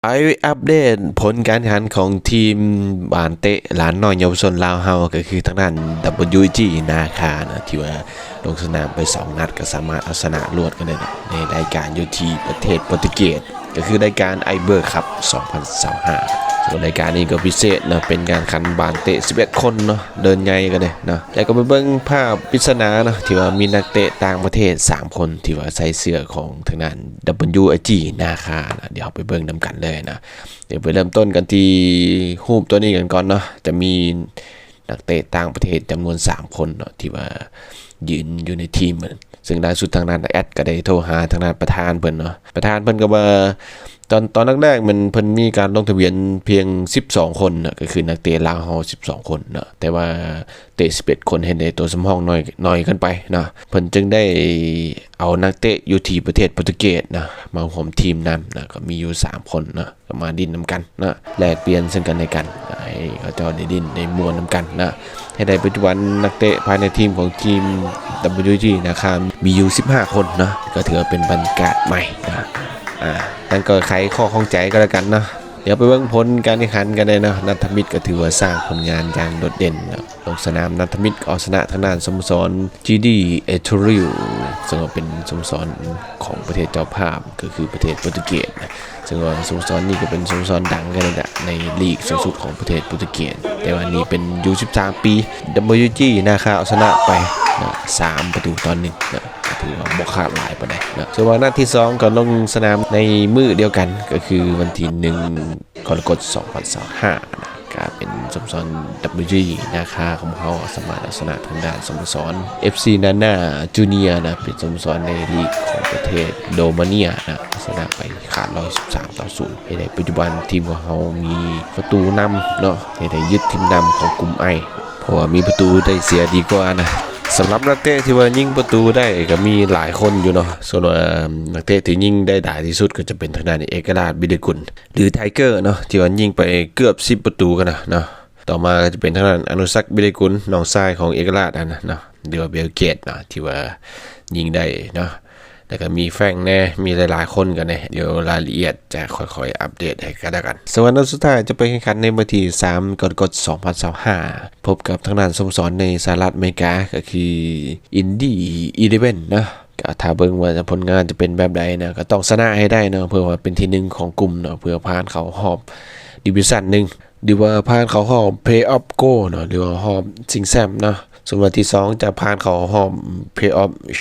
ໄປອັບເດດຜົນການແຂ່ງຂັນຂອງທີມບານເຕະຫຼານນ້ອຍເຍົາວະຊົນລາວເຮົາ ກໍຄືທາງດ້ານ WG ນາຄາເນາະ ທີ່ວ່າລົງສະໜາມໄປສອງນັດ ກໍສາມາດເອົາຊະນະລວດກັນໄດ້ເນາະ ໃນລາຍການຢູ່ທີ່ປະເທດໂປຣຕຸເກດ ກໍຄືລາຍການ Iber Cup ສອງພັນຊາວຫ້າ. ສ່ວນລາຍການນີ້ກໍພິເສດເນາະ ເປັນການຂັນບານເຕະສິບເອັດຄົນເນາະ ເດີ່ນໃຫຍ່ກັນເດ້ເນາະ. ແລ້ວກໍໄປເບິ່ງພາບປິດສະໜາເນາະ ທີ່ວ່າມີນັກເຕະຕ່າງປະເທດສາມຄົນ ທີ່ວ່າໃສ່ເສື້ອຂອງທາງດ້ານ WG ນາຄາເນາະ. ດຽວເຮົາໄປເບິ່ງນຳກັນເລີຍເນາະ. ດຽວໄປເລີ່ມຕົ້ນກັນທີ່ຮູບຕົວນີ້ກັນກ່ອນເນາະ. ຈະມີນັກເຕະຕ່າງປະເທດຈຳນວນສາມຄົນເນາະ ທີ່ວ່າຢືນຢູ່ໃນທີມ ຊຶ່ງລ່າສຸດທາງດ້ານແອັດກໍໄດ້ໂທຫາທາງດ້ານປະທານເພິ່ນເນາະ. ປະທານເພິ່ນກໍວ່າ ຕອນ ຕອນແລກໆ ມັນ ເພິ່ນມີການລົງທະບຽນພຽງສິບສອງຄົນເນາະ ກໍຄືນັກເຕະລາວເຮົາສິບສອງຄົນເນາະ ແຕ່ວ່າເຕະສິບເອັດຄົນ ເຮັດໃຫ້ຕົວສຳຮອງໜ້ອຍ ໜ້ອຍເກີນໄປເນາະ. ເພິ່ນຈຶ່ງໄດ້ເອົານັກເຕະຢູ່ທີ່ປະເທດໂປຣຕຸເກດເນາະ ມາຮ່ວມທີມນຳເນາະ ກໍມີຢູ່ສາມຄົນເນາະ ກໍມາຫຼິ້ນນຳກັນເນາະ ແລກປ່ຽນເຊິ່ງກັນແລະກັນ ໃຫ້ເຂົາເຈົ້າໄດ້ຫຼິ້ນໄດ້ມ່ວນນຳກັນເນາະ. ໃຫ້ໄດ້ປັດຈຸບັນນັກເຕະພາຍໃນທີມຂອງທີມ WG ນາຄາ ມີຢູ່ສິບຫ້າຄົນເນາະ ກໍຖືວ່າເປັນບັນຍາກາດໃໝ່ເນາະ. ອ່າ ນັ້ນກໍໄຂຂໍ້ຂ້ອງໃຈກໍແລ້ວກັນເນາະ. ດຽວໄປເບິ່ງຜົນການແຂ່ງຂັນກັນໄດ້ເນາະ. ນັດທະມິດກໍຖືວ່າສ້າງຜົນງານຢ່າງໂດດເດັ່ນເນາະ. ລົງສະໜາມນັດທະມິດກໍເອົາຊະນະທາງດ້ານສະໂມສອນ GD Estoril ເຊິ່ງວ່າເປັນສະໂມສອນຂອງປະເທດເຈົ້າພາບ ກໍຄືປະເທດໂປຣຕຸເກດເນາະ. ເຊິ່ງວ່າສະໂມສອນນີ້ກໍເປັນສະໂມສອນດັງກັນແຫຼະ ໃນລີກສູງສຸດຂອງປະເທດໂປຣຕຸເກດ ແຕ່ວ່ານີ້ເປັນ U ສິບສາມປີ WG ນາຄາເອົາຊະນະໄປເນາະ ສາມປະຕູຕໍ່ໜຶ່ງເນາະ ກໍຖືວ່າບໍ່ຄາດຫຼາຍປານໃດເນາະ. ສ່ວນວ່ານັດທີສອງກໍລົງສະໜາມໃນມື້ດຽວກັນ ກໍຄືວັນທີໜຶ່ງ ກໍລະກົດ ສອງພັນຊາວຫ້າເນາະ ກໍເປັນສະໂມສອນ WG ນາຄາຂອງເຮົາສາມາດເອົາຊະນະທາງດ້ານສະໂມສອນ FC Nana Junior ນະ ເປັນສະໂມສອນໃນລີກຂອງປະເທດໂຣມາເນຍນະ ເອົາຊະນະໄປຂາດຮ້ອຍສິບສາມຕໍ່ສູນ ໃຫ້ໄດ້ປັດຈຸບັນທີມຂອງເຮົາມີປະຕູນຳເນາະ ໃຫ້ໄດ້ຍຶດທີມນຳຂອງກຸ່ມ I ເພາະວ່າມີປະຕູໄດ້ເສຍດີກວ່ານະ. ສຳລັບນັກເຕະທີ່ວ່າຍິງປະຕູໄດ້ກໍມີຫຼາຍຄົນຢູ່ເນາະ. ສ່ວນວ່ານັກເຕະທີ່ຍິງໄດ້ຫຼາຍທີ່ສຸດກໍຈະເປັນທາງດ້ານເອກະລາດ ວິໄລກຸນ ຫຼື Tiger ເນາະ ທີ່ວ່າຍິງໄປເກືອບສິບປະຕູກັນນະເນາະ. ຕໍ່ມາກໍຈະເປັນທາງດ້ານອະນຸສັກ ວິໄລກຸນ ນ້ອງຊາຍຂອງເອກະລາດຫັ້ນນະເນາະ ຫຼືວ່າ Bill Gates ເນາະ ທີ່ວ່າຍິງໄດ້ເນາະ. ແລ້ວກໍມີ Frank ແດ່ ມີຫຼາຍໆຄົນກັນເດ້. ດຽວລາຍລະອຽດຈະຄ່ອຍໆອັບເດດໃຫ້ກັນແລ້ວກັນ. ສ່ວນນັດສຸດທ້າຍຈະໄປແຂ່ງຂັນໃນວັນທີສາມ ກໍລະກົດ ສອງພັນຊາວຫ້າ ພົບກັບທາງດ້ານສະໂມສອນໃນສະຫະລັດອາເມລິກາ ກໍຄື Indy Eleven ເນາະ. ກໍຖ້າເບິ່ງວ່າຜົນງານຈະເປັນແບບໃດນະ ກໍຕ້ອງຊະນະໃຫ້ໄດ້ເນາະ ເພື່ອວ່າເປັນທີໜຶ່ງຂອງກຸ່ມເນາະ ເພື່ອຜ່ານເຂົ້າຮອບ Division ໜຶ່ງ ຫຼືວ່າຜ່ານເຂົ້າຮອບ Playoff Go ເນາະ ຫຼືວ່າຮອບຊິງແຊັມເນາະ. ສ່ວນວັນທີສອງຈະຜ່ານເຂົ້າຮອບ Playoff Challenge